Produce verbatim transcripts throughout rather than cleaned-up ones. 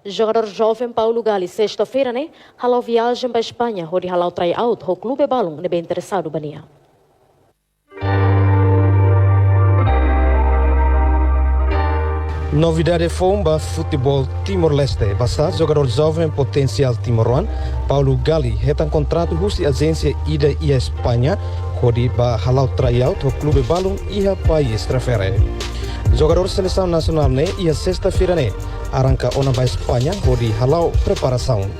Jogadór joven Paulo Gali, sesta-feira ne'e, hala'o viajen ba España, hodi hala'o tryout ho klube balun ne'ebé interesadu ba nia. Novidade foun ba futeból Timor-Leste, basá jogadór joven potensiál timoroan, Paulo Gali, hetan kontratu husi ajénsia ida iha España, hodi ba hala'o tryout ho klube balun iha país refere. Jogadór selesaun nasionál ne'e iha sesta-feira ne'e, arranka ona ba España, hodi hala'o preparasaun.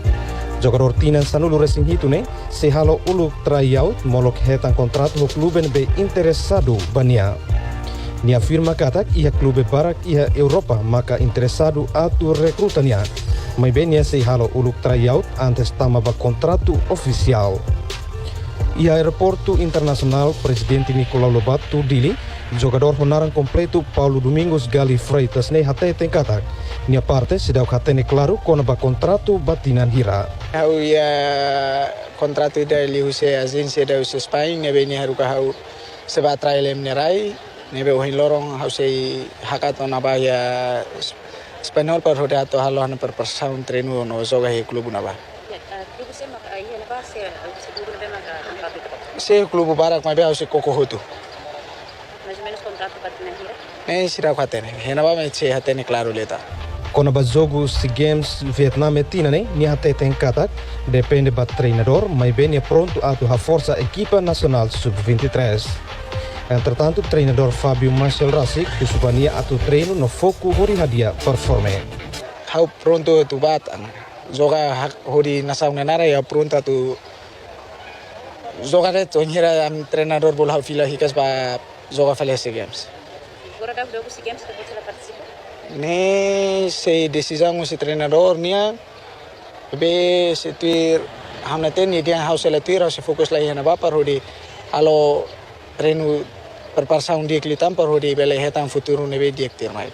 Jogadór tinan sanulu-resin-hitu ne'e, sei halo uluk tryout, molok hetan kontratu ho klube ne'ebé interesadu ba nia. Nia afirma katak iha klube barak iha Europa maka interesadu atu rekruta nia. Maibé nia sei halo uluk tryout antes tama ba kontratu ofisiál. Iha Aeroportu Internasionál Prezidente Nicolau Lobato, Dili, jogadór ho naran kompletu Paulo Domingos Gali Freitas ne'e hateten katak nia parte seidauk hatene klaru kona-ba kontratu ba tinan hira. Ha'u iha kontratu ida liuhusi ajénsia ida husi España, ne'ebé nia haruka ha'u sei bá trial iha nia rai, ne'ebé ohin loron ha'u sei hakat ona ba iha Es-, España para hodi atu halo ha'u-nia preparasaun, treinu no joga iha klube ne'ebá. Ya, eh, klube sé maka, eh, iha ne'ebá sé, eh, sé klube ne'ebé maka kontratu? Sé klube barak, maibé ha'u sei koko hotu. Mais ou menus kontratu ba tinan hira? Ne'e seidauk hatene. Iha ne'ebá mak sei hatene klaru liután. Kona-ba jogu SEA Games Vietnam tinan ne'e, nia hateten katak depende ba treinadór, maibé nia prontu atu haforsa ekipa nasionál sub vinte e três. Entretantu, treinadór Fábio Marcel rasik husu ba nia atu treinu no foku hodi hadi'a performa. Ha'u prontu atu bá tan. Joga hak hodi nasaun nia naran, ha'u prontu atu joga de'it, bainhira ami treinadór bolu ha'u fila hikas ba joga fali SEA Games. Agora daudaun SEA Games ita-boot sei la partisipa? Ne'e sei desizaun husi treinadór nian. Maibé se tuir ha'u-nia tékniku dehan ha'u sei la tuir, ha'u sei fokus lai iha ne'ebá para hodi halo treinu preparasaun di'ak liután para hodi bele hetan futuru ne'ebé di'ak tuirmai.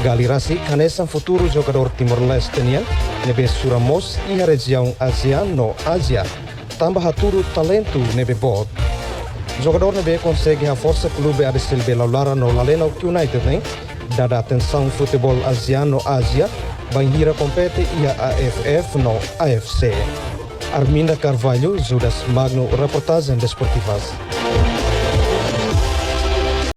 Gali rasik hanesan futuru jogadór Timor-Leste nian, ne'ebé sura mós iha rejiaun ASEAN no Ázia, tanba hatudu talentu ne'ebé boot. Jogadór ne'ebé konsege haforsa klube A D C L B Laularan no Lalenok United ne'e, dada atensaun futeból ASEAN no Ázia, bainhira kompete iha A F F no A F C. Arminda Carvalho, Judas Magno, reportajen desportivas.